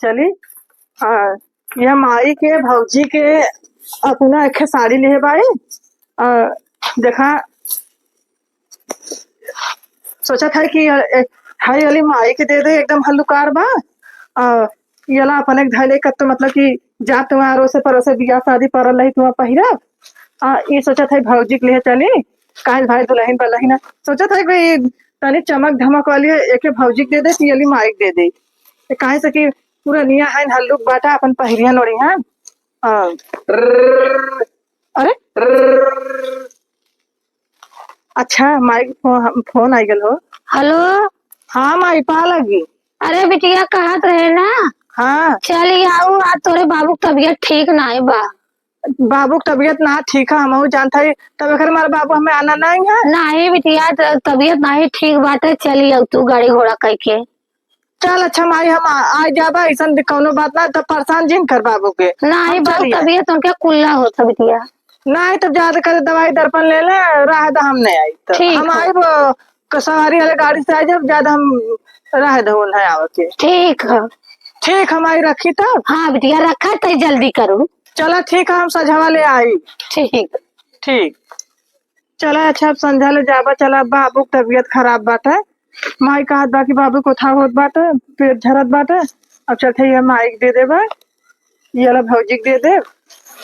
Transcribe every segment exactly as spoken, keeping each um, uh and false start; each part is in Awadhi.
चली, आ, यह माई के, भौजी के अपना एक साड़ी लिहे बाई। आ, देखा, सोचत है कि ए, हाई वाली माई के दे दे, एकदम हल्लुकार बा। आ, यला अपने के धैले कत्तो, मतलब कि जा तुम्हार अड़ोसे पड़ोसे बियाह शादी पड़ल रही, तुम्हार पहिरब। आ, ई सोचत है भौजी के लिए चली, काहे भाई दुल्हन बलही ना। सोचत है कि तनी चमक धमक वाली है, एके भौजी के दे दे, पियली माई के दे दे। तो काहे से कि पुरनिया है, हल्लुक बाटा, अपन पहिरिया ओढ़िहन। आ, अरे, अच्छा, माई के फोन, फोन आ गल हो। हेलो। हाँ माई, पा लगी। अरे बिटिया, कहत रहे ना। हाँ। चली आऊ, आज तोरे बाबू के तबियत ठीक नाई बा। बाबू के तबियत ना ठीक है, हमहू जानत हई, तब एकर मारे बाबू हमें आना नाई है। नाई बिटिया, त-, तबियत नाई ठीक बाटे, चली आऊ तू गाड़ी घोड़ा कइके। चल अच्छा माई, हम आ, आ जाबा, अइसन भी कौनो बात ना, तब परेशान जिन कर बाबू के। नाई हम बाबू, चली आए। तबियत उनके कुल्ला होत है बिटिया। नाई तब ज्यादा कर दवाई दर्पण ले ले, रह द, हम नहीं आई तो ठीक हम है। आइब, क-, सवारी वाले गाड़ी से आ जाब, ज्यादा हम रह द, नहीं आवे के। ठीक है। ठीक, हम आई रखी तब। हाँ बिटिया, रखा तई जल्दी करू। चला ठीक है, हम सझवा ले आई। ठीक। ठीक। चला अच्छा, अब संझा ले जाबा, चला बाबू के तबियत खराब बाटे। माई कहत बा कि बाबू के उठा होत बाटे, पेट झरत बाटे। अब चलते ये माई के दे देबा, ये ला भौजी के दे देब,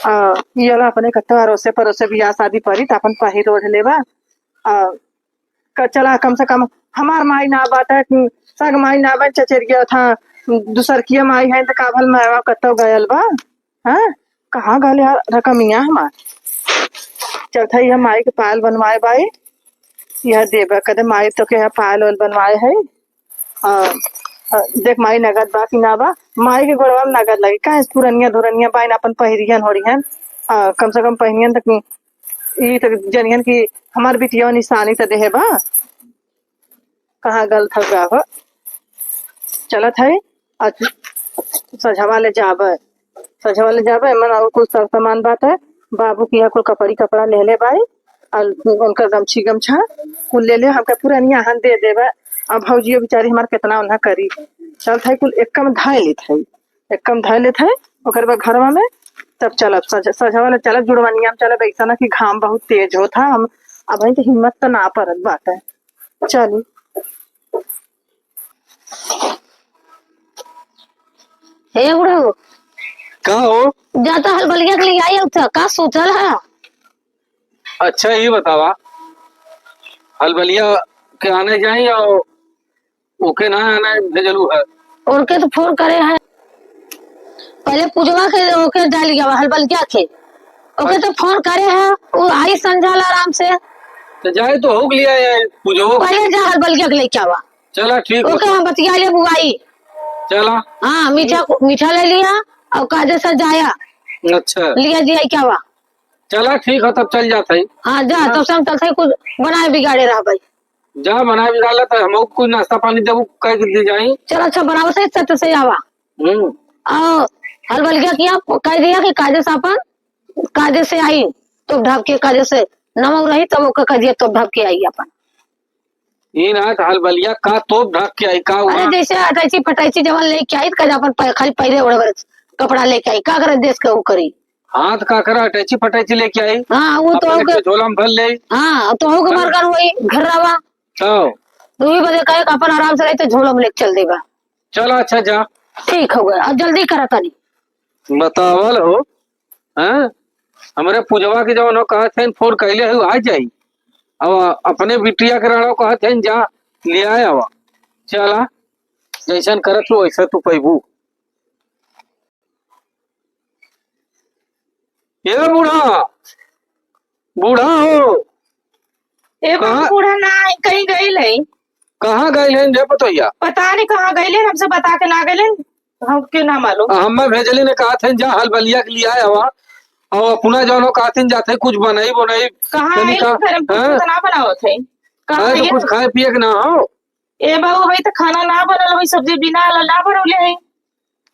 आ ये ला अपने कत्तो अड़ोसे पड़ोसे बियाह शादी पड़ी त अपन पहिर ओढ़ लेबा। आ क-, चला कम से कम हमार माई ना बाटे, सग माई ना बा, चचेरिया था, दूसरकिया माई है त का भल माई कत्तो गयल बा। हाँ, कहाँ गल यार रकमिया हमार? चलत है यह माई के पायल बनवाए बाई, यह देबा कदे माई तो के यह पायल ओयल बनवाए है। आ, आ, देख माई नगद बा कि ना बा, माई के गोड़वा में नगद लगी, काहे से पुरनिया धुरनिया बाइन अपन पहिरियन होरिहन, आ, कम से कम पहिनियन तक ई तक जनिहन कि हमार बिटिया निशानी त देहे बा। कहाँ गलत हउ का हो? चलत है, आज सझवा ले जाबे, सझवा ले जाबे, एमन और कुछ सर सामान बाटे, बाबू की यहाँ कुल कपड़ी कपड़ा ले ले बाई, और उनकर गमछी गमछा कुल ले ले, हमका पुरनिया हन दे देबे। अब भौजियो बेचारी हमार कितना उन्हा करी, चलत है कुल एक कम धाय लेत है, एक कम धाय लेत है, ओकर बाद घरवा में तब चलब, सझ-, सझवा ले चलब, जुड़वनिया में चलब, ऐसा ना कि घाम बहुत तेज होत है, हम अब तो हिम्मत तो ना परत बाटे। चली। हे बुढ़ऊ। का हो? जा तो हलबलिया के ले आई, अउर का सूतल है? अच्छा, ये बतावा, हलबलिया के आने जाई या ओके ना आने भेजलू है? उनके तो फोन करे है। पहले पूजवा के ओके डाल गया हलबलिया के, ओके तो फोन करे है, वो आई संझा ला आराम से। तो जाए तो हो गया है पूजवा। पहले जा हलबलिया के लेके आवा। चला ठीक ओके बा। हम बतिया ले बुआई। चला। हाँ मीठा मीठा ले लिया और कायदे से जाया। अच्छा। लिया दिया क्या बा? चला ठीक है तब चल जात है। हाँ जा हाँ। तब से हम चलते कुछ बनाए बिगाड़े रह भाई। जा बनाए बिगाड़ ले तो हम कुछ नाश्ता पानी देबू कह के दे जाई। चल अच्छा बनावत है सच से आवा। हम्म। और हलबलिया किया कह दिया कि कायदे से अपन कायदे से आई, तोप ढाप के कायदे से नमक रही तब ओकर कह दिया तोप ढाप के आई अपन। ई ना त हलबलिया का तोप ढाप के आई का अरे हुआ? जैसे अटैची फटैची जवन लेके आई त कह अपन पै-, खाली पैरे ओढ़े वाले कपड़ा लेके आई का करे देश के ऊ करी। हाँ त का करे अटैची फटैची लेके आई। हाँ वो तो अपन होके एक झोला में भर ले। हाँ तो होके हाँ। मरगन होई घर रवा। तो दो ही बजे कहे अपन आराम से रही तो झोला में लेके चल देबा। चला अच्छा जा। ठीक हो गया अब जल्दी करा तनी। बतावल हो। हैं? हमरे पूजवा के जवन हो कहत हइन फोन कइले हो आ जाई। अब अपने बिटिया के रहलो कहत हइन जा ले आए आवा। चला जैसन करत हो वैसे तू पैबू। ए बूढ़ा, बूढ़ा हो। ए बाबू, कहाँ? बूढ़ा ना है, कहीं गइल है। कहाँ गइल है रे पतोहिया? पता नहीं कहाँ गइल है, हमसे बता के ना गइल है। हम क्यों ना मालूम? आ, हमें भेजली ने कहा थे जा हलबलिया के लिए आया हुआ और अपना जौन हो कहा थे जाते कुछ बनाई बनाई कहाँ तनी आइल का, घर में कुछ हैं? तो ना बनावत है। कहाँ हैं तो आइल? कुछ खाए पिए के ना हो? ए बाबू, भाई तो खाना ना बनल, वही सब्जी बिना आला ना बनौले है।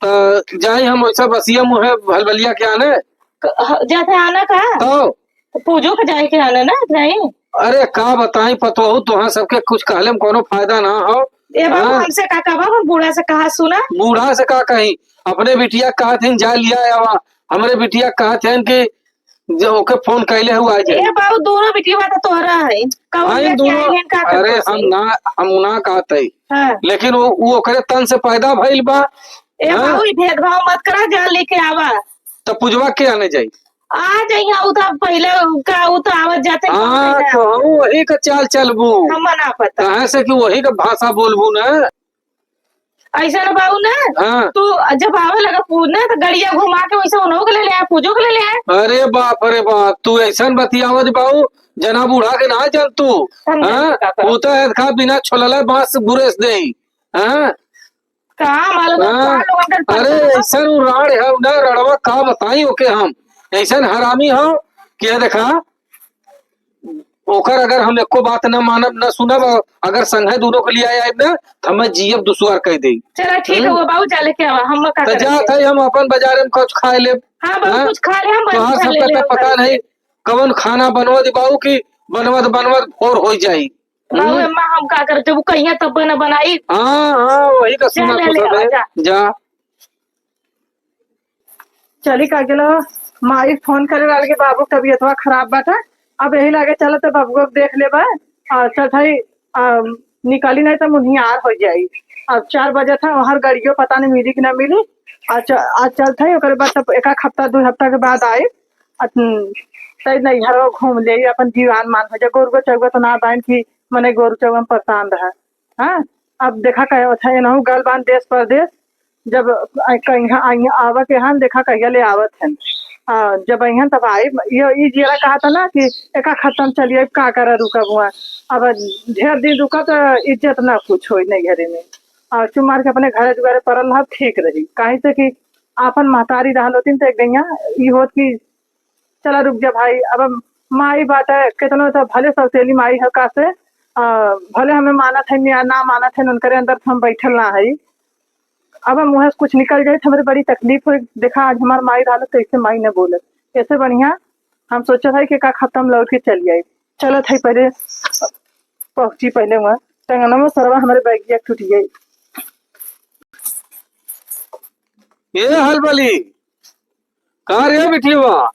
त जाई हम वैसा बसिया मुहे हलबलिया के आने। क-, ह-, जाते आना का? तो? तो पूजो के जाए के आना ना, जाई। अरे का बताई पतोहू, तोहां सबके कुछ कहले में कोनो फायदा ना हो। ए बाबू, हाँ? हमसे का कहबा, हम बूढ़ा से कहा सुना। बूढ़ा से का कही, अपने बिटिया कहत हन जा लिया आवा, हमरे बिटिया कहत हन कि जो ओके फोन कैले हुआ आ जाए। ए बाबू, दोनों बिटिया तो तोहरा है, कौन हाँ, इन लेके दोनों, आई है, का अरे करतो हम से? ना, हम ना कहत है, हाँ। लेकिन वो, वो ओकरे तन से पैदा भइल बा। ए हाँ? बाबू, ई भेदभाव मत करा, जा लेके आवा। तो पूजवा के आने जाई? आ जाई, हाँ, उ तो पहिले का, उ तो आवत जाते हाँ, कहत है। तो हम वही का चाल चलबू। हम ना पता। काहे से कि वही का भाषा बोलबू ना। ऐसा ना बाबू ना, हाँ। तू जब आवे लगा पूज ना, तो गड़िया घुमा के वैसे उन्हों के ले ले आए, पूजो के ले ले आए। अरे बाप रे बाप, तू ऐसन बतियावत बाऊ, जना बूढ़ा के ना जन तू। हम हाँ? जानते का करब। उ तो एतका बिना छोलले बांस गुरेस देई। हाँ? का मालूम है, हाँ? का लोगन के अरे पता है? ऐसन उ राड़ है ना, रड़वा का बताई ओके हम। ऐसन हरामी हो कि ये देखा, ओकर अगर हम एको बात न मानब, न सुनब, अगर संघे दोनों के लिए आए ना, तो हमें जियब दुश्वार कह दे। चला ठीक है, हम्म? वो बाबू जा लेके आवा, हम का तो करब? जात है, हम अपन बाजारे में कुछ खाए लेब। हाँ बाबू, हाँ? कुछ खा ले, हम तोहार बंद कर सबका ले तो ले, पता नहीं कवन खाना बनवत बाऊ की बनवत बनवत भोर हो जाई। बाबू, हम्म। अम्मा, हम का करब? जब वो कहिया तब बना बनाई। हाँ, हाँ, वही का जा सुना ले तो ले सब आवा, है। जा। जा। चली का गेलो, माई फोन करे लागे, बाबू के तबियतवा खराब बाटे, अब यही लागे चलो तो बाबुआ के देख लेबा। आ, चल भाई, आ, निकली नहीं तो मुनियार हो जाई। अब चार बजे था, वहाँ गड़ियो पता नहीं मिली कि ना मिली। आ, च-, आ चल था, ओकरे बाद तब एक आध हफ्ता, दो हफ्ता के बाद आई। आ, हम्म, तै नैहरवा घूम ले, अपन जीवान मान हो जा। गोरुआ चौगुआ तो ना बाइन कि मने गोरू चौगुआ में परेशान रहे। हाँ, अब देखा कहे अच्छा एनहु गल बान देश परदेश, जब आ-, कहिया, आइया, आवे के हन, देखा कहिया ले आवत हन। आ, जब अइहन तब आई। ये, ई जियरा कहा था ना कि एका खत्म चलिए, अब का करा रुकब हुआ। अब ढेर दिन रुका तो इज्जत ना कुछ होई नहीं घरे में। और चुप मार के अपने घरे दुआरे पड़ल रहब, ठीक रही। काहे से कि आपन महतारी रहल होतीन तो एक गैया ई होत कि चला रुक जा भाई, अब माई बाटे, केतनो तो भले सौतेली माई है का से, आ, भले हमें मानत है या ना मानत है, उनकरे अंदर तो हम बैठल ना है। अब हम मुँह से कुछ निकल जाए तो हमरे बड़ी तकलीफ होई। देखा, आज हमार माई रहल तो ऐसे माई न बोलत, ऐसे बढ़िया हम सोचत है कि का खत्म लौट के चल जाए। चलत है पहले पहुँची, पहले वहाँ टंगना में सरवा हमरे बैगिया टूट गई। ये हलबली, का रे बिटिया?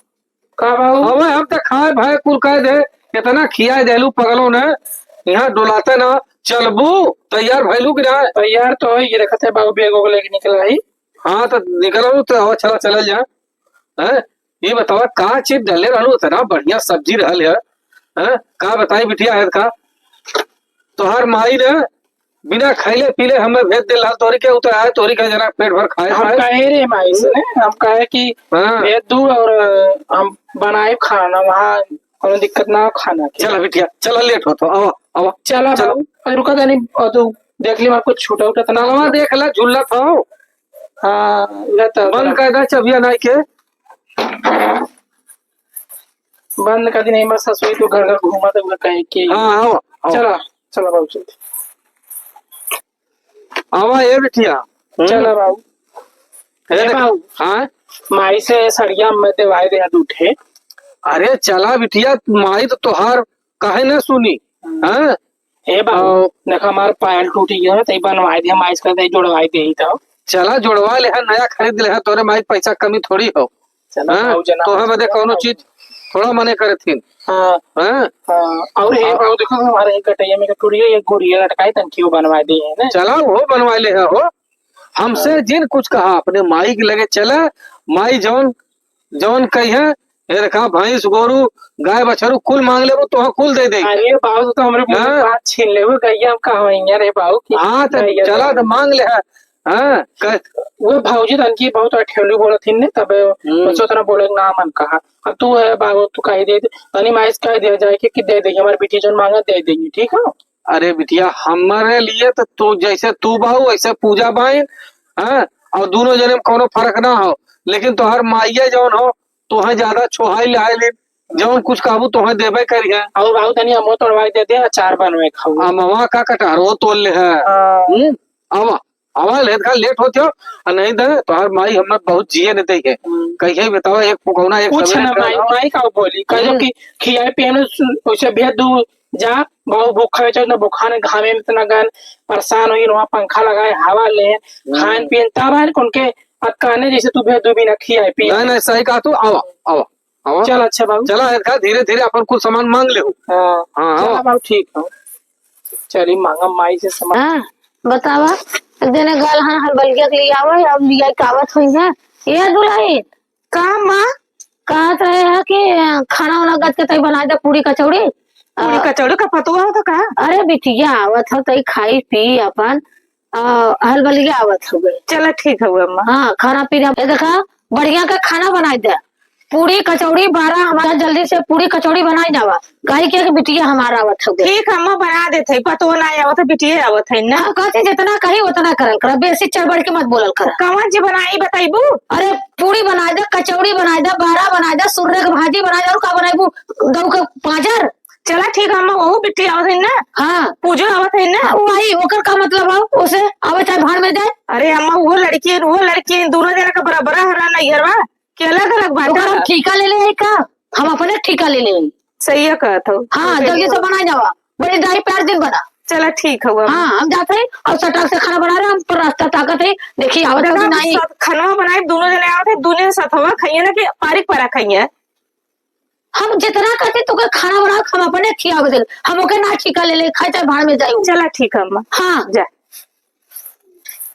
का बाबू? अबे हम त खाए भाई कुल कह दे, इतना खियाए देलू पगलो ने, यहाँ डोलाते ना, चलबू, तैयार भइलू कि ना? तैयार तो है, ये देखत है बाबू, बैग वैग लेके निकला है। हाँ, तो निकलबू तो आवा, चला, चलल जा। हैं? ये बतावा, का चीज डले रहलू, इतना बढ़िया सब्जी रहल है, हैं? का बताई बिटिया, है का? तोहार माई ने बिना खइले पीले हमें भेज दे लाल तोरी के, उतर आए तोरी का जना पेट भर खाए हम खाए। कहे रे माई से, हम कहे कि हाँ। भेज दू और, अ, हम बनाए खाना, वहाँ कोनो दिक्कत ना हो खाना के। चला बिटिया, चला, लेट होत हो, आवा, आवा। चला चला। बाबू, अरे रुका तनी, और तू देख ली, वहाँ कुछ छूटा उटा तो ना तलवा हो। देख ला, झुल्लत हो। हाँ, इधर तो बंद कर दे चबिया नाई के। बंद कर दी नहीं, बस ससुरी तू घर घर घूमा तो कहे कि हाँ, आवा, आवा। चला, चला बाबू, चल। आवा ए बिटिया। हम्म। चला बाबू। ए ए देख, बाबू। हाँ? माई से सड़िया में देवाए दे दू ठे। अरे चला बिटिया, माई तो तोहार काहे ना सुनी? हम्म। हाँ? ए बाबू, आओ। देख हमार पायल टूटी है, तो बनवाए दे, माई से कहते जोड़वाए दे ही तो। चला जोड़वा ले है, नया खरीद ले है, तोरे माई पैसा कमी थोड़ी हो। चला हाँ? बाबू जना, तोहे बदे चला कौनो बाबू। चीज थोड़ा मने करे थी। हाँ। हाँ? हाँ, और हे हाँ। बाबू, देखो, हमारे एक गटैया में एक टूरी है, एक गुड़िया लटकाई, तनकी वो बनवा दी है ना। चला, वो बनवा ले है हो। हमसे हाँ। जिन कुछ कहा, अपने माई के लगे चला, माई जौन, जौन कही है, ये रखा, भैंस, गोरू, गाय, बछरू, कुल मांग लेबू, तोहे कुल दे दे। अरे बाबू, तू तो हमरे मुंह की हाँ। बात छीन लेबू, गैया हम कहवैया रे बाबू की हाँ, तो गैया चला, तो। तो मांग ले है। हाँ, कह वो भौजी तनकी बहुत अठेलू बोलत हिन ने, तबे हम्म। बच्चों तरह बोले ना मन कहा। अब तू है बाबू, तू कह दे, तनी माई से कह दिया जाए कि, कि दे दे, हमारी बेटी जौन मांगा दे देंगे, ठीक है? अरे बिटिया, हमारे लिए तो तू जैसे तू बाऊ, वैसे पूजा बाइन, हाँ? और दोनों जने में कोनो फर्क ना हो, लेकिन तोहर माइया जौन हो, तोहे ज्यादा छोहाई लहाई ले, जौन कुछ कहबू तोहे देबे करी है। और बाबू तनी अमवा तोड़वाई दे दे, अचार बनवे खाऊ। अमवा का कटहरो तोड़ ले है। हाँ। हम्म? आवा, आवा, लेट का लेट होत हो, आ नहीं दे, तोहार माई हमें बहुत जिए न दे है। हम्म। कहिए बतावा, एक फुकौना, एक कुछ सवेरे ना, का माई, माई का बोली, कह दो हम्म। कि खियाए पियाए में सु-, उसे भेज दू, जा, बहुत भूखा है, चल ना, भूखा ने घामे में इतना गन परेशान होई, वहाँ पंखा लगाए, हवा ले, हम्म। खान पियन, तब आए उनके अतकाने जैसे तू भेज दू बिना खियाए पिए। नहीं, नहीं, सही कहा तू, आवा, आवा, आवा। चल, अच्छा बाबू। चला, एक धीरे धीरे अपन कुल सामान मांग ले। हाँ, हाँ, चला आवा। बाबू, ठीक है। चली, मांगा माई से सामान। हाँ, बतावा, एक दिन गल हन हलबलिया के लिए आवा, अब लिया के आवत हुई है। ये दुल्हन, का माँ? कहत रहे है कि, अ, खाना वाना गत के तई बनाइ दे, पूड़ी कचौड़ी। पूड़ी अ, कचौड़ी का पतुआ हो तो का? अरे बिटिया आवत हो तई खाई पी अपन, अ, हलबलिया आवत हो गए। चला ठीक है अम्मा। हाँ, खाना पीना, ये देखा, बढ़िया का खाना बनाइ दे, पूड़ी कचौड़ी बारा हमारा, जल्दी से पूड़ी कचौड़ी बनाइ जावा। काहे के कि बिटिया हमारा आवत हो गए। ठीक, हम बना देत हई, पतोह ना आवत है, बिटिया आवत है ना। हाँ, कहते जितना कही उतना करल कर, बेसी चढ़ बढ़ के मत बोलल कर। कौन चीज बनाई बताइबू? अरे पूड़ी बनाइ दे, कचौड़ी बनाइ दे, बहरा बनाइ दे, सुर्रे के भाजी बनाइ दे, और का बनाइबू? दऊ के पाजर। चला ठीक है, हम वो बिटिया आवत है ना। हाँ। पूजो आवत है ना। हाँ, वही, ओकर का मतलब है? उसे आवे चाहे भाड़ में जाए। अरे अम्मा, वो लड़की है, वो लड़की है, दोनों जना का बराबर हरा नैहर बा। कि अलग अलग बांटा ओकर हम है। ठीका ले ले है का? हम अपने ठीका ले ले है। सही है कहत हो। हाँ, सही जल्दी है। से बनाइ जावा। बड़ी दाई प्यार दिन बना। चला ठीक है। हाँ, हम जाते हैं और सटाक से खाना बना रहे हैं, हम पर रास्ता ताकत है। देखिए, आवत देखा, होगी नहीं। सब खाना बनाए, दोनों जने आवत है, दोनों साथ हवा खाइए ना कि पारिक परा खाइए। हम जितना कहते तो के खाना बना, हम अपने खियावे दिल, हम ओके ना ठीका ले ले, खाए चाहे भाड़ में जाए। चला ठीक है अम्मा। हाँ। जा।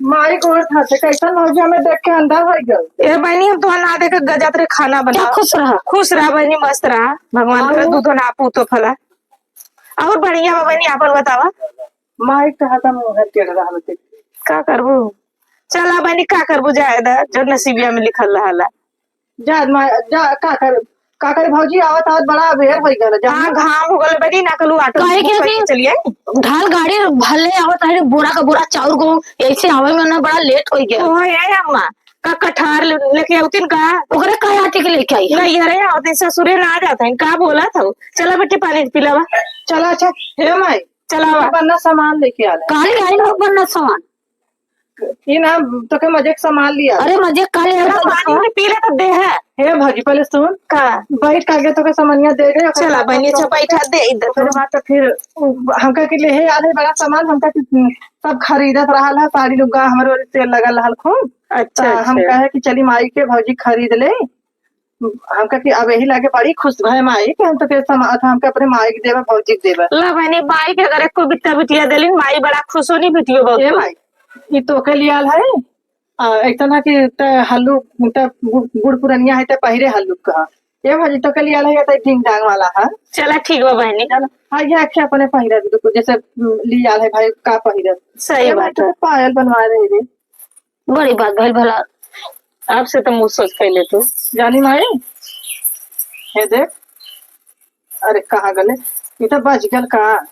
माई गोड़ खाते, कैसन भौजी हमें देख के अंधा हो गल। ए बहनी, हम तोहार ना देख के गजात रे खाना जा, बनाओ। खुश रहा। खुश रहा बहनी, मस्त रहा। भगवान करे और? दूधो ना पूतो फला। और बढ़िया बा बहनी, आपन बतावा। माई के हरदम मुँह टेढ़ रहल होते। का करबू? चला बहनी, का करबू, जाए दा, जो नसीबिया में लिखल रहला। जा, मा-, जा, का कर, का करे भौजी, आवत आवत बड़ा अबेर होइ गल, जा। हाँ, घाम हो गल बड़ी ना, कलू ऑटो काहे बुक के करके अभी चलिए। ढाल गाड़ी भले आवत रहे, बोरा का बोरा चाउर गहूँ, ऐसे आवे में ना बड़ा लेट होइ गया। ओहो, ए अम्मा, का कठार ले-, लेके आवतिन का? ओकरे का आटे के लेके आई? नहीं, अरे आवत है, ससुरे ना आ जात है, का बोला था? चला बेटी, पानी पिलावा। चला, अच्छा, हे माई, चलावा। बन्ना सामान लेके आ ले। काली आई ना बन्ना सामान। ई ना, तोके मजे के सामान लिया। अरे, मजे का ले अरे, आवत पानी हवा? में पी ले तो दे है। हे भौजी, पहले सुन। का? बैठ के आगे तोके सामानिया दे दे, ओकरे चला, बाद बहनी, तो अच्छा, बैठा दे इधर। ओकरे बाद तो फिर हमका के लिए हे याद है बड़ा सामान, हमका के सब खरीदत रहल है, साड़ी लुग्गा हमरे ओरी sale लगल रहल खूब। अच्छा, त हम अच्छा। कहे कि चली माई के भौजी खरीद ले। हमका कि अब यही लागे बड़ी खुश भय माई कि हम तो के समा-, हमका अपने माई के देबे, भौजी के देबे। ला बहनी, माई के अगर एको बिट्टा बिटिया देलिन, माई बड़ा खुश होनी बिटियो बहुत। ए माई, ई तोके लियाल है, आ, एक तना कि त हल्लू, त बु-, बूढ़ पुरनिया है, त पहिरे हल्लू कहा। ए भौजी, तोके लियाल है, त ढिंग डांग वाला है। चला ठीक बा बहनी। चला, हाँ, ये आखे अपने पहिरे भी, जैसे, उम, लियाल है भाई, का पहिरे। सही ए भाई, बात है। तो पायल बनवा रही रे। बड़ी बात भइल भला। आपसे तो मुँह सोच कैले तू। जानी माई, हे देख, अरे कहाँ गले? ई तो बच गल का?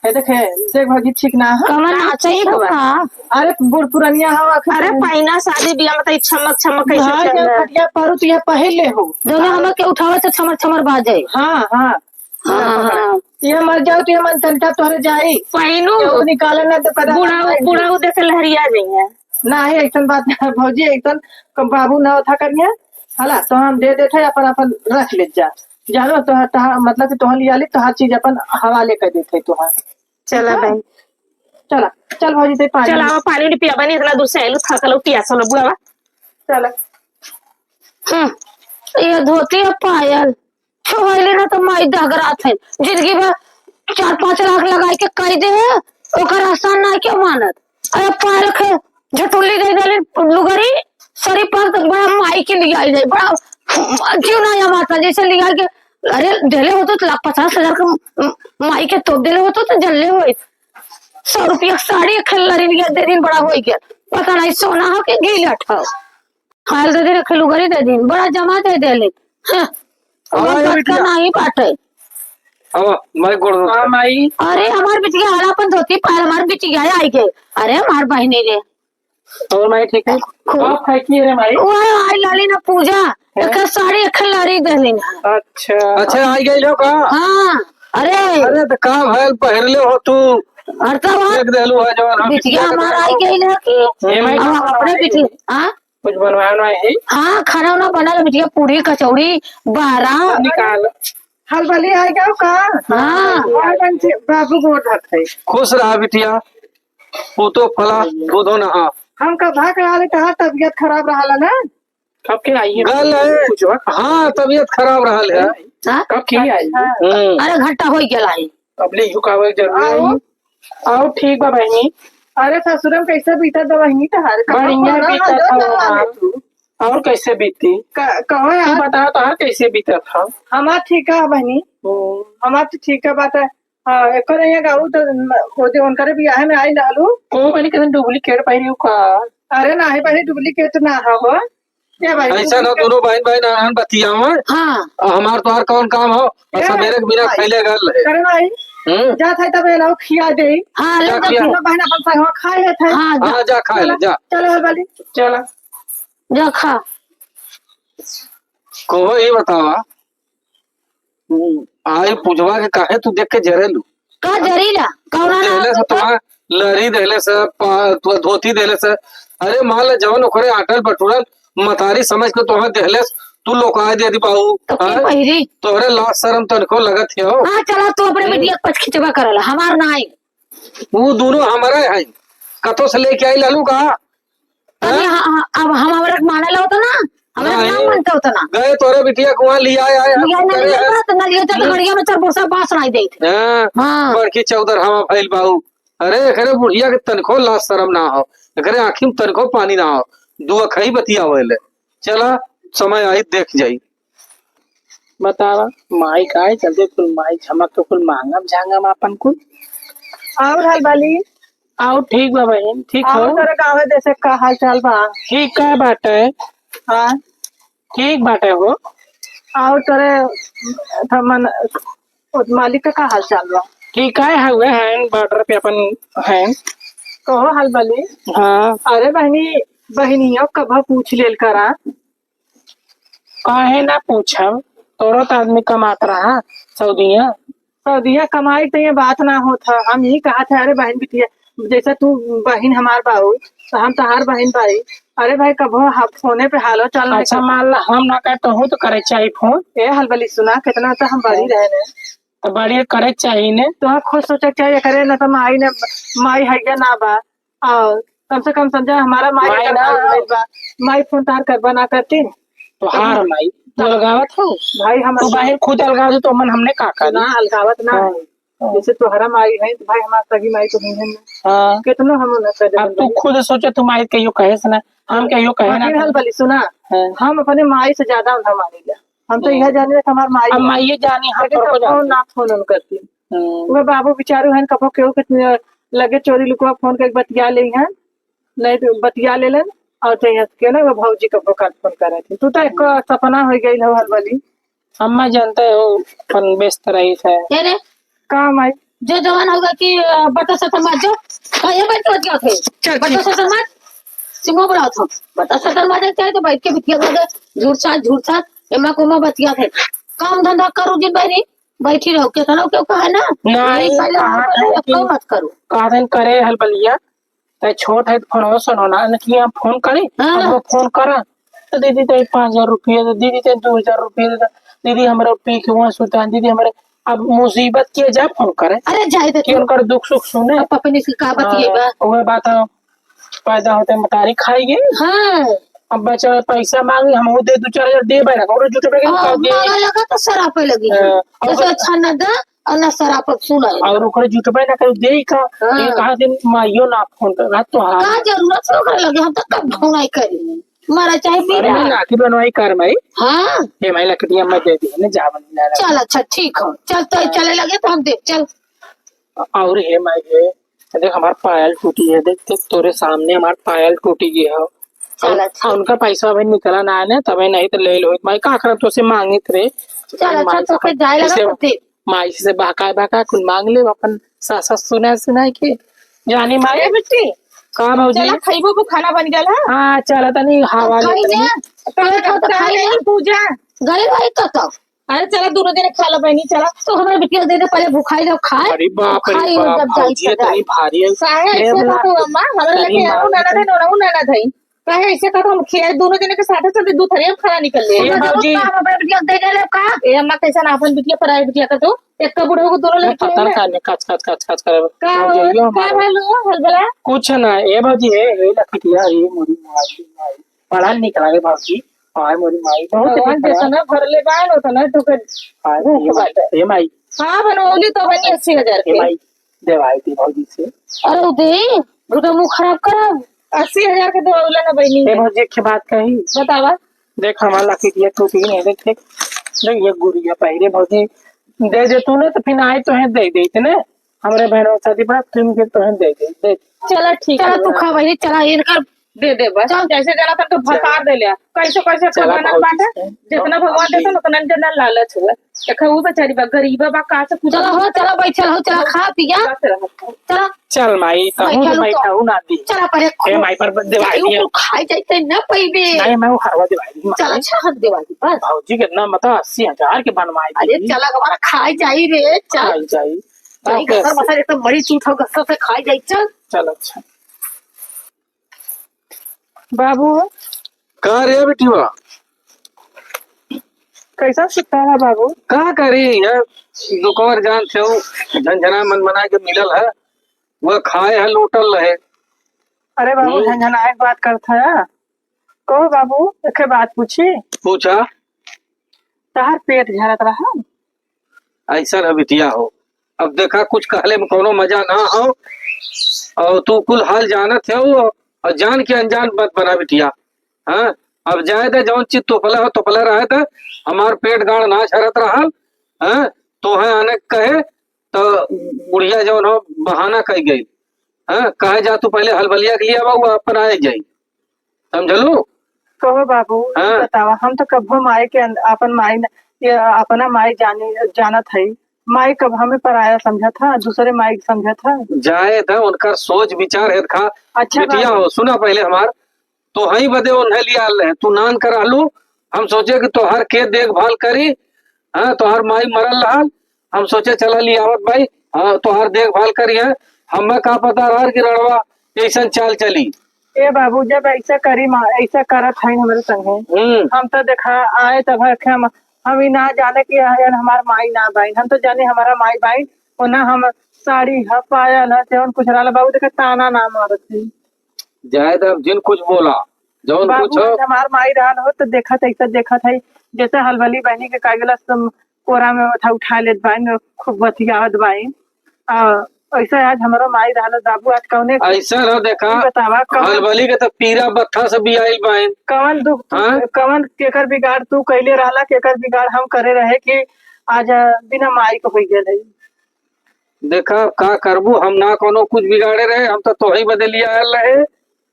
हे देख, हे देख भौजी, ठीक ना है? कमर नाचे ही तो का? अरे बूढ़ पुरनिया हवा, अरे पहिना शादी बियाह में तो ई छमक छमक कैसे भाई, चल जब रहा है? खटिया परू तो ये पहिर ले हो। जौने हमर के उठावे से छमर छमर बाजे। हाँ, हाँ। हाँ, हाँ। ये मर जाओ तो ये मन तनका तोहरे जाई। पहिनू। ये निकाले ना तो कदा बुढ़ाऊ, बुढ़ाऊ देख लहरिया जइहे। नाही, ऐसन बात ना, भौजी, ऐसन क-, बाबू ना था करिए। हला, तो हम दे देते हैं, अपन, अपन रख ले जा। जानो, तो, तो, मतलब कि तोहर लिया ली, तो हर चीज अपन हवाले कर देते हैं तोहर। चला ठीक है? बहन। चला, चल भौजी, ते पानी चल, आवा, पानी उनी पिया बनी, इतना दूर से आइलू, थकल हो, पियासल हो, बुआवा। चला। हम्म, ये धोती है पायल। छोहले ना तो माई डगरात है। जिंदगी भर चार पाँच लाख लगाई के कई दे है, ओकर आसान ना क्यों मानत? अरे पायल के झटुल्ली दे देले लुगरी, सरी पर तो बड़ा माई के लिए आई जाए, बड़ा जीव ना या माता जैसे लिया के, अरे देले होतो तो लाख पचास हजार का म-, माई के तो देले होतो तो जल्ले होई। सौ रुपया साड़ी खेल लरी लिया दे दिन बड़ा होई गया, पता नहीं सोना हो के गीलट हो। खायल दे दिन, खेलू गरी दे दिन, बड़ा जमा दे देले। हाँ। आवा, आवा, ये बटका बिटिया। नहीं बाटे। आवा, माई गोड़ धो। हाँ, माई। अरे, हमार बिटिया, हला अपन धोती पायल, हमार बिटिया आई गए। अरे, हमार बहिनी रे। और माई ठीक है? खूब। आप खाई की रे माई? वो आई लाली ना पूजा, हैं? एक साड़ी, एक लारी देली ना। अच्छा। अच्छा, आई गई हो का? हाँ, अरे। अरे, तो का भयल पहिरले हो तू? अरे, तो वहाँ देख देलू है जवान, हम बिटिया बिटिया के हमार आई देखो। गई ना कि ए माई, हम अपने बिटिया, हाँ? कुछ बनवाए ना है? हाँ, खाना वाना बनल, बिटिया, पूरी, कचौड़ी, बारा। निकाल। हलबली आई जाओ का? हाँ। और बन से बाबू गोड़ धरत है। खुश रहा बिटिया, पूतो फला, दूधो नहा। हम कब भाग रहा ले, तहार तबियत खराब रहा ना? कब के आई है? गल है। पूछवा। हाँ, तबियत खराब रहल है। हाँ? कब के आई? हाँ। हम्म। अरे, घंटा हो गया आई। अब ले झुकावे के जरूरी है। आओ। आओ, ठीक बा बहिनी। अरे, ससुरम कैसे बीतत बा बहिनी तहार? कहाँ बढ़िया पड़ा बीतत है, बा। चल रहा है तू? और कैसे बीती? क-, कहो तू यार। बताओ, तहार कैसे बीतत है? हमार ठीक है बहिनी। हम्म। हमार तो ठीक है बात है। हाँ, एकर यहाँ गाऊ तो म-, ओदे उनकरे बियाह में आई रहलू। को बनी कहीं duplicate पहिरी का? अरे नाही बहिनी, duplicate ना हो। ए भाई, ऐसा ना, duplicate। दोनों बहन बहन रहन बतियावन। हाँ। आ, हमार तोहार कौन काम हो? आ, ए, सवेरे के बिना भाई। खैले गल है। करे भाई। हम्म। जात है तब एलाओ खिया दे। हाँ, ले जा, जा खिया। दोनों बहन अपन संगवा खा लेत है। हाँ, जा। हाँ, जा खा ले, चला, जा। चला हलबली। चला। जा खा। कहो ये बतावा, आई पूजवा के काहे तू देख के जरेलू? का जरीला? कौना ना देहले से होता? तोहार लरी देहले से, पा-, तोहार धोती देहले से। अरे मान ले जवन ओकरे आटल बटुरल मतारी समझ के तोहर देहले से, तू लोकाय दे दी बाऊ, तो के हाँ? पहिरी? तोहरे लाज शरम तनिको लगत है हो? हाँ, चला तू अपने हम्म। बिटिया के पछ खिंचवा करला, हमार ना आई। वो दोनों हमारे हैं, कतो से लेके आई लालू का? तनी हाँ? हाँ, हाँ, अब हम हमरा के माने ला होता ना, हमरा के ना नहीं। मानता होता ना। गए तोरे बिटिया को वहाँ लिया आए, आए, लिया ना करे लिया हैं। बरत ना लिया, जब हम्म। गड़िया में चार बोसा बांस नहीं देत। हाँ, हाँ। बड़की चौदर हवा भइल बाऊ। अरे, एकरे बुढ़िया के तनिको लाज शरम ना हो, एकरे आँखी में तनिको पानी ना हो, दुआ खई बतियावे ले। चला, समय आई, देख जाई। बतावा, माई काहे चलते कुल माई झमक के कुल मांगम झांगम आपन कुल। और हलबली? आओ, ठीक बा बहिन, ठीक और हो? तोरे गाँव देश का हाल चाल बा? ठीक है बाटे। हाँ। ठीक बाटे हो। और तोरे थमन, मालिक का का हाल चाल बा? ठीक है, हुए हैं, border पे अपन हैं। कहो हलबली। हाँ। अरे बहिनी, बहिनियो कभा पूछ लेल करा। काहे ना पूछब, तोरो त आदमी कमात रहा सऊदिया। सऊदिया कमाई त ये बात ना होत ह। हम यही कहत है, अरे बहिन बिटिया, जैसे तू बहिन हमार बाऊ, तो हम तहार बहिन बाई। अरे भाई, कभो ह-, फोने पे हालो चाल नहीं अच्छा, कर- मान ला हम ना कहे, तोहू तो करे चाही फोन। ए हलबली सुना, कितना तो हम बड़ी हाँ। रहे ने। तो बड़ी करे चाही ने। तो खुद सोचे के चाही, करे ना तो माई ने, माई हैया ना बा। और कम से कम समझा, हमारा माई माई अगर ना। भाई बा, माई फोन तार करबा ना करती। तो हार माई, तू अलगावत हो? भाई हम तू बाहर खुद अलगाव दे तो मन हमने का करी? ना, अलगावत ना हाँ। है। हाँ। जैसे तोहरा माई है, तो भाई हमार सगी माई तो हुई है ना। हाँ। कितनो हम ना कर अब तू देबे। खुद सोचे, तू माई कहियो कहे से ना, हम कहियो कहे ना बाकी हाल कहे। भली सुना, हाँ। हम अपने माई से ज्यादा उनका मानी ला। हम तो हम्म। यह जाने कि हमार माई अब है। माइये जानी, हम लेकिन तोर को कबो जानी। ना फोन उन करती। हम्म। वो बाबू बेचारू हैं, कबो केहू के लगे चोरी लुकवा फोन करके बतिया ले हैं, नहीं तो बतिया ले लेन, और चाहे के ना वो भौजी कबो काल फोन करे थे। तू तो एक सपना हो गई हो हलबली। अम्मा जानते हो, अपन व्यस्त रही थे। ए रे, का माई? जो जवान होगा कि, अ, बटो सतर मार जो। का ये बैठ के बतिया थे? चल, बटो ठीक। सतर मार। सिंगो बुलाओ था। बटो सतर मार चाहे तो बैठ के बतिया थे। झूठ साथ, झूठ साथ। एमा कोमा बतिया थे। काम धंधा करो दिन भरी। बैठी रहो। केतनो केहू कहे ना। नहीं, यही पहले कहा वहाँ पर था रहो, कि कम मत करो। कहा था करे हलबलिया। तै छोट है तो फोनवा सुनो ना, न कि हम फोन करी, हाँ। अब वो फोन करा, तो दीदी तै पाँच हजार रुपया दे, दीदी तै दो हजार रुपया दे, दीदी हमरा पी के वहाँ सुता, दीदी हमरा, अब मुसीबत के जा फोन करे, अरे जाए दे कि तू। उनकर दुख सुख सुने। अब पपनी से का बतिएबा? हाँ, वह बात है, पैदा होते मतारी खाई गई। हाँ। अब बच्चा पैसा मांगी, हम वो दे दो चार हजार दे बैठा, और जुटे बैठे हाँ, का दे? मांगे लगा तो सरापे लगी। हाँ, और जैसे अच्छा न दे, और ना सराप सुना है। और ओकरे जुटबे ना करे, देई का? हाँ। एक आध दिन माइयो ना फोन कर, रात तो हाल। का जरूरत है ओकरे लगे? हम तो कब फोन आई करी। मारा चाहे अरे पीरा। मैं लाठी बनवाई कर माई। हाँ। हे माई, लकड़िया मैं दे दी, ने जा बन जा। चल, अच्छा, ठीक हो। चल, तो हाँ। चले लगे तो हम दे, चल। और हे माई, हे, देख हमार पायल टूटी है, देख, देख तोरे सामने हमार पायल टूटी गई है। चल, और अच्छा। उनका पैसा अभी निकला ना है ना, तबे नहीं तो ले लो। माई का करब, तोसे मांगित रहे। चल, अच्छा, माई तो के जाए लगा इसे तो दे। माई से बहकाए बहकाए कुल मांग ले अपन सास सास सुनाए सुनाए के। जानी माई। ए बिट्टी, का भौजी? चला खइबो, वो खाना बन गया है। हाँ, चला तनी हवा ले खाई तनी। ले। तो खाई ले। पूजा। गए भाई तो, तो। अरे चला दोनों जने खा लो बहनी, चला। तो हमारे बिटिया दे दे, पहले भुखाई लो, खाए। अरे बाप रे खाई हो बाप, जब जाई भौजी तो इतनी जाई। भारी है। काहे हे ऐसे बात। बाबू अम्मा, हमारे तनी लगे मार आओ, ननद है, नोनऊ ननद है। काहे ऐसे कहत हो? हम खिया दोनों जने के साथे साथे दू थरिया में खाना निकल ले। ए भौजी। का हम अपने बिटिया के दे देले का? ए अम्मा, कैसन आपन बिटिया पराई बिटिया का तो? एक का बुढ़ऊ को दोनों ए लड़के पता हैं। का ने कच कच कच कच करे। का हो? भौजी, यो का हमारे। भलो हलबला? कुछ ना, ए भौजी, ए, ए लखटिया, ए मोरी माई, माई। बड़ा निक लागे भौजी। आय मोरी माई, बहुत भगवान निक लागे। जितना भरले बान, उतना तो कर आय, भूख ए माई, बाटे। ए माई। हाँ, बनवली तो बनी अस्सी हजार ए के। माई, देवाई दी भौजी से। अरे, उ दे, उनका मुंह खराब करब। अस्सी हजार के देवौला ना बहिनी। ए भौजी, एक ठे बात कही। बतावा। देख, हमार लकिटिया टूटी नहीं, देख, देख, देख, ये गुड़िया पहिरे भौजी, दे दे तू ना, तो फिर आए तो है, दे दे इतने, हमरे बहनों शादी बा, तुम के तो है, दे दे, दे। चला, ठीक चला, है। तू खा बहिनी, चला, इनकर दे दे बस। चल। जैसे जना तन तो चल। भतार दे लिया। कैसे, कैसे चला, बनल भौजी बाटे, से। जितना भगवान हम देते, भी उतना जना लालच हुआ। देखा, वो बेचारी बा, गरीबा बा, का से कुछ चला हो, चला, बैठल हो, चला, खा पिया। बस रहो। चला। चल माई, कहूँ बैठल तो हो, बैठा हूँ ना दी। चला, पर एक ए माई, पर देवाई जाई, दिया। उ खाई जाई, ते न पइबे। नहीं, मैं वो हरवा देवाई दी, माई। चला, अच्छा, हम देवाई दी, बस। भौजी के ना, मतलब, अस्सी हजार के बनवाई अरे, दी। चला, हमारा खाई जाई रे, चल। खाई जाई। जाई, ओके। गसर मसर एकदम मरी चूत हो, गसर से खाई जाई, चल। चल, अच्छा। बाबू। का रे बिटिया? कैसा सुता है बाबू? का करी यार, दुकवर जान से वो झनझना मन मना के मिलल है, वह खाए है लोटल रहे। अरे बाबू, हम्म। झनझनाए के बात करत है? कहो बाबू, एके बात पूछी? पूछा। तहार पेट झरत रहा? ऐसा है बिटिया हो, अब देखा, कुछ कहले में कौनो मजा ना हो, और तू कुल हाल जानत हो, और जान के अनजान मत बना बिटिया। हाँ, अब जाए दे, जौन चीज तोपला हो, तोपला रहे दे, हमार पेट गाड़ ना झरत रहल। हाँ, तोहे आने के कहे, तो बुढ़िया जौन हो, बहाना कई गई। हाँ, कहे जा, तू पहले हलबलिया के लिए आवा, वो अपन आए जाई। समझलू? कहो बाबू, हाँ। बतावा, हम तो कभो माई के अंद-, अपन माई न, ये अपना माई जानी, जानत हई। माई कब हमें पराया समझत हा, दूसरे माई के समझत हा। जाए द, उनकर सोच विचार है खा। अच्छा बिटिया बाबू। हो, सुना पहले हमार, तो हई बदे उन्हें लिया ले, तू नान कर रहलू, हम सोचे कि तोहर के देखभाल करी, हाँ, तोहर माई मरल रहल, हम सोचे चला लियावत भाई, हाँ, तोहार देखभाल करी है। हमें का पता रहल कि रड़वा ऐसन चाल चली। ए बाबू, जब ऐसा करी मा-, ऐसा करत है हमरे संगे, हम्म। हम तो देखा आए तब है कि हम, हम ही ना जाने कि आयन हमार माई ना बाइन, हम तो जाने हमारा माई बाइन, वो ना हम साड़ी ह, पायल ह, जवन कुछ रहल बाबू, देखे ताना ना मारत है। जाए तो अब जिन कुछ बोला, जवन बाबू, कुछ हो। आज हमार माई रहल हो तो देखत है, ऐसा देखत है, जैसे हलबली बहनी के का गेला सम-, कोरा में माथा उठा लेत बाइन, खूब बतियावत बाइन। आ, ऐसा आज हमरो माई रहल बाबू, आज कौने ऐसा रहो देखा, ई बतावा, कौन हलबली के तो पीरा बत्था से भी आइल बाइन। कौन दुख तू, हाँ? कौन केकर बिगाड़ तू कैले रहला, केकर बिगाड़ हम करे रहे कि आज बिना माई के होई गेल है। देखा, अब का करबू, हम ना कोनो कुछ बिगाड़े रहे, हम तो तोही बदे लिया आयल रहे,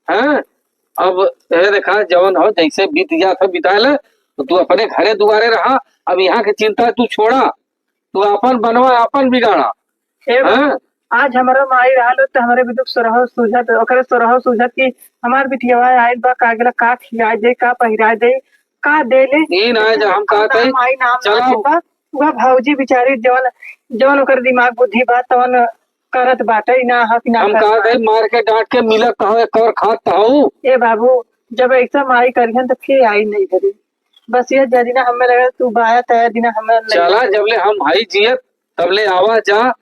हैं? अब ए देखा, जवन हो, जैसे बीत जात हो, बिताए ले, तो तू अपने घरे दुआरे रहा। अब यहाँ के चिंता तू छोड़ा, तू आपन बनवा, आपन बिगाड़ा। ए बाबू, हाँ? आज हमारा माई रहल तो हमरे भी दुख सोरहो सूझत, ओकरे सोरहो सूझत कि हमार बिटियावा आइल बा, का गेला, का खियाए दे, का पहिराए दे, का दे ले। ई ना, जे हम कहत हई, माई नाम ना चलाओ। बा, उहा भौजी बिचारी जवन, जवन ओकर दिमाग बुद्धि बा, तवन करत बाटे, ई ना ह कि ना हम करत कहत बा। हई, मार के डांट के मिलत हो, एक और खात हो। ए बाबू, जब ऐसा माई करिहन, त के आई नहीं घरे? बस ये जरिना हमें लगे, तू बाया तया दिना हमें नहीं चला, लगे। जबले हम हई जियत, तबले आवा जा।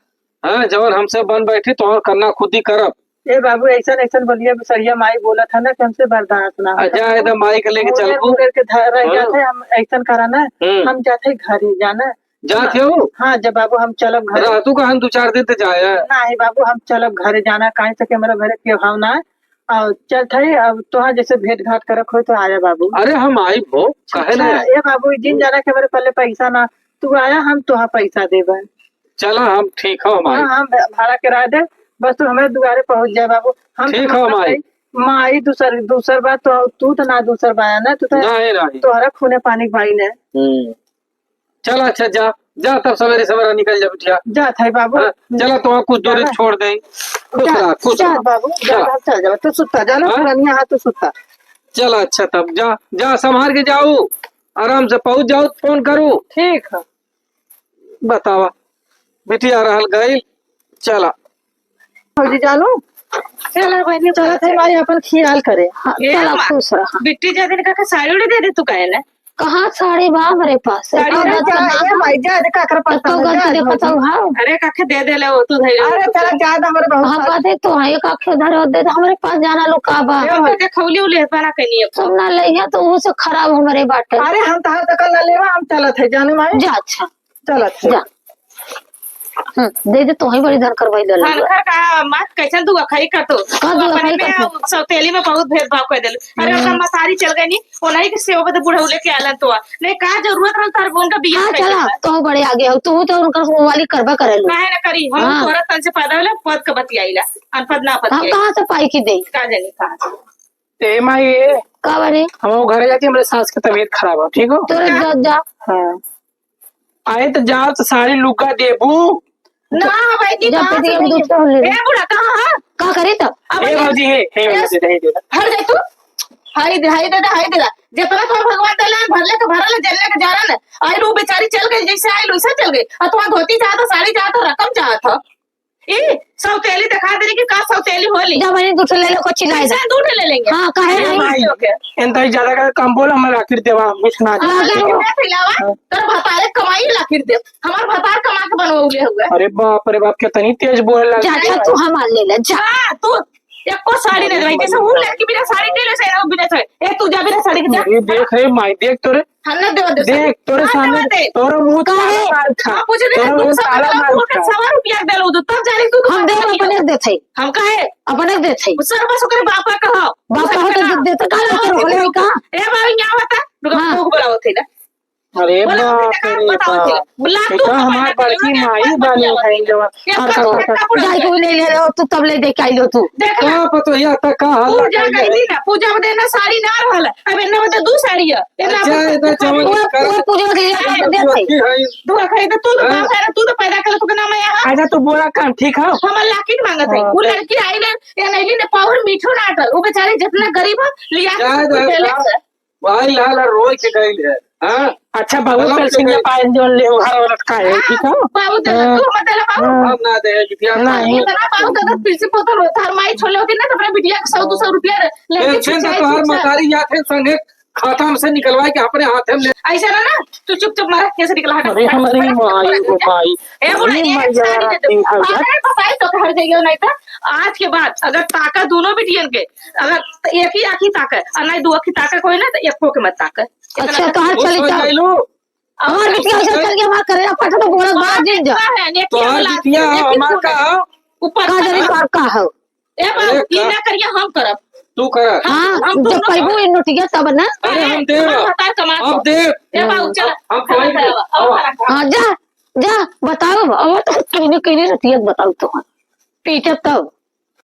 हाँ, जवन हमसे बन बैठी, तोहर करना खुद ही करब। ए बाबू, ऐसन, ऐसन बोलिया बिसरिया माई बोलत है ना कि हमसे बर्दाश्त ना आ, होता। जा, एकदम माई के लेके मुंह चलबू। लेके धर रह हाँ। जाते, हम ऐसन करा ना, हम्म। हम जाते घरे जाना। जात हो? हाँ, जब बाबू हम चलब घरे। रह तू कहन दू चार दिन ते जाए। नहीं बाबू, हम चलब घरे जाना, काहे से कि हमारे घरे के भाव ना है। और चल थे, अब तोहार जैसे भेंट घाट करक होई तो आया बाबू। अरे हम आइब हो, काहे अच्छा, ना? ए बाबू, जिन जाना के हमारे पल्ले पैसा ना, तू आया, हम तोहा पैसा देबे। चला, हम ठीक हो, हम हाँ, आइब। हम भाड़ा किराया दे, बस तू हमारे दुआरे पहुँच जाए बाबू। हम ठीक तो हो, हम मतलब आइब। माई दूसर, दूसर बात तो, तू तो ना दूसर बाया ना, तू तो नहीं, नहीं। तोहरा खूने पानी के भाई ने। हम्म। चला, अच्छा, जा, जा, तब सवेरे सवेरे निकल जा, बिटिया। जात है बाबू। हाँ, चला, तो कुछ दूरी चला। छोड़ दे। खुश जा, रहा, खुश जा रहा। बाबू, जा, चला। जा, चल जा, तू सुता, जा ना, हाँ? पुरनिया हाथ तू सुता। चला, अच्छा, तब जा, जा, संभाल के जाऊ, आराम से पहुँच जाऊ, फोन करू। ठीक है। बतावा, बिटिया रहल गइल, चला। भौजी जानू, चला बहिनी, चलत है माई, अपन खियाल करे। हाँ, ए चला, माँ, खुश रहा। बिट्टी जा दिन का साड़ी उड़ी दे दे तू, काहे ना? कहाँ साड़ी बा हमरे पास? साड़ी एको ना गंज जा, के ना ए माई, जा दे, काकर पास एको ना, गंज जा, देखत भौजी। हौ, हाँ। अरे काके दे दे ले, वो तू धैर्य अरे रख। चला, जा दे, हमरे बहुत हम सारी कहते तो हाँ, एक आँख उधर होत दे, तो हमरे पास जाना लो का बा? ए, ओके, देखौली उले बना के नहीं अब। सब ना लइहा तो वो से खराब हमरे बाटे। अरे हम तहार तक ना लेवा, हम चलत है, जाने माई। जा, अच्छा। चलत है। जा। हम्म, दे दे, तोही बड़ी धन करवाई ले ले। धनकर का मात कैसन दुआ खाई कर तू? का तू दुआ अपने खाई में कर तू? सौतेली में बहुत भेदभाव कर देलू। अरे, हम्म। ओकर मतारी चल गई नी, ओनही के सेवा बदे बुढ़ऊ लेके आलन तो। नहीं, का जरूरत रहल तार बोन का बियाह हाँ, कइले चला, का? तू बड़े आगे हो, तू तो उनकर वाली करबा करेलू। काहे ना करी, हम हाँ। तोरा तन से पैदा होला, पद के बतियाइला, अनपद ना हम बतियाइला। कहाँ से पाई की दे? का जानी कहाँ से। ए माई, ए। का बने? हम वो घरे जाती, हमरे सास के तबीयत खराब है, ठीक हो? तोरे जा, जा। हाँ। आए तो जाओ तो साड़ी लुग्गा देबू। ना, भाई जी, जब कहाँ से तक देंगे? दूसरा हो ले। ए, बूढ़ा, कहाँ है? का करे तब? अब ए, ये भौजी, हे, हे, ए, भौजी, हे, हे। हर जा तू। हाय दे, हाय दे, हाय दे। जितना तो भगवान देले, भरले के भरले, जलले के जालन। आई लो, बेचारी चल गई, जैसे आई लो, वैसे चल गई। और तुम्हारा धोती चाहत, साड़ी चाहत, रकम चाहत। ई सौतेली दिखा दे रही कि का सौतेली होली। जब मैंने दू ठो ले लो, को चिल्लाए कैसे दे। दू ठो ले लेंगे? हाँ, काहे ए नहीं? भाई, ओके। एन तई ज्यादा कर कम बोल, हमारे आखिर देवा, कुछ ना हाँ, दे। लाखिर दे, फैलावा। हाँ। तोर भतारे कमाई लाखिर दे। हमार भतार कमा के बनवले हुए। अरे बाप रे बाप, कितनी तेज बोले लग जा, गई जा, है। तू हमार ले ले, जा। हाँ, तू एको साड़ी नहीं देवाई, जैसे वो लड़की बिना साड़ी दे ले, से बिना साड़ी। ए, तू जा बिना साड़ी के जा। अरे देख रे माई, देख तोरे। हम ना देवा दे देख, साड़ी। तोरे ना सामने, देवा दे। तोरे मुंह काहे? ताला मार खा। हाँ, पूछे दे, तोरे तू मुंह सब ताला मतलब मार वो के खा। सवा रुपया दे लो, तू तब जाने तू हम देव अपने देत है। हम काहे? अपने देत है। सर बस ओकरे बाप का कहो। बाप का हो तो देते का, का हो तो होले का? ए बाबू, यहाँ बता। रुको, हाँ। रुको, बुलाओ थे ना। अरे बोला, बाप बेटा, रे बताओ बाप। जी। बोला, ये तू तो हमार अपना बड़की करियो, माई क्या बानी बताओ? है, जवन ये और सब का, बेटा, बुढ़ा जाए गया। के ले ले लो, तू तब ले दे के आई लो तू। देख ला। का पतो या त का हाल पूजा लगा कर है? ली ना, पूजा में देना साड़ी ना रहल। अब इन्ना में तो दू साड़ी है। इन्ना अच्छा, में इधर जवन वो, कर वो पूजा के लिए कर दे भाई। की है? दुआ खाई तो तू तो हाँ। बाप है, तू तो पैदा कर, तू के नाम है यहाँ। अच्छा, तू बोला काम ठीक है? हमार लाकिन मांगत है। हाँ, वो तो लड़की आई ले, या नहीं ले, पावर मीठो ना आटल। वो बेचारी जितना गरीब है, लिया के जाए सब कुछ दे, ले ले जाए। से। भाई लाल रोई के गइल है, हाँ? अच्छा, बाबू, मतलब पेलसिंगा के पायल जोन ले, उघार औरत का है, हाँ, ठीक है? बाबू दे, हाँ। तू मत दे ला, बाबू। हाँ। हम ना दे, बिटिया। नहीं। इतना बाबू का तो पीछे पोतल होता, हर माई छोले होती ना, तो अपने बिटिया के सौ दो सौ रुपया ले, लेके पेंशन तो खिंचाई तोहार खिंचाई। मतारी या थे संगे खाता में से निकलवाए के अपने हाथ में ले। ऐसा ना, ना, तू चुपचाप मारा, कैसे निकला, हटा। अरे, हमारी माई, ओ माई। ए, बोला, अरे, ये माई, साड़ी यार, दे दो। अरे, बताई तो घर जाइयो, नहीं तो आज के बाद अगर ताका दोनों बिटियन के अगर त एक ही आँखी ताके, और नहीं दू आँखी ताके कोई ना, तो एको के मत ताके। इतना अच्छा, तक तोहार खुश चली हो जाए लो। हमार बिटिया ऐसे चल के हमार करे, फट तो बोलत बा, जिन जा। है, नेकी तोहार वाला बिटिया है, हो, नेकी हमार का हो? ऊपर का जाने का। तोहार का हो? ए बाबू, अरे ई का? ना करिया, हम करब। तू कर। हाँ, हम जब दोनों पैबू करब। ई नोटिया तब ना। अरे हम देव। हम बताए कमा अब को। देव। ए बाबू, चल। हम कमाई खाना देव। खावा, अब खाना खावा। हाँ, जा, जा, बताओ, अब तो कहने, कहने नोटिया बताओ तो। पीटब तब।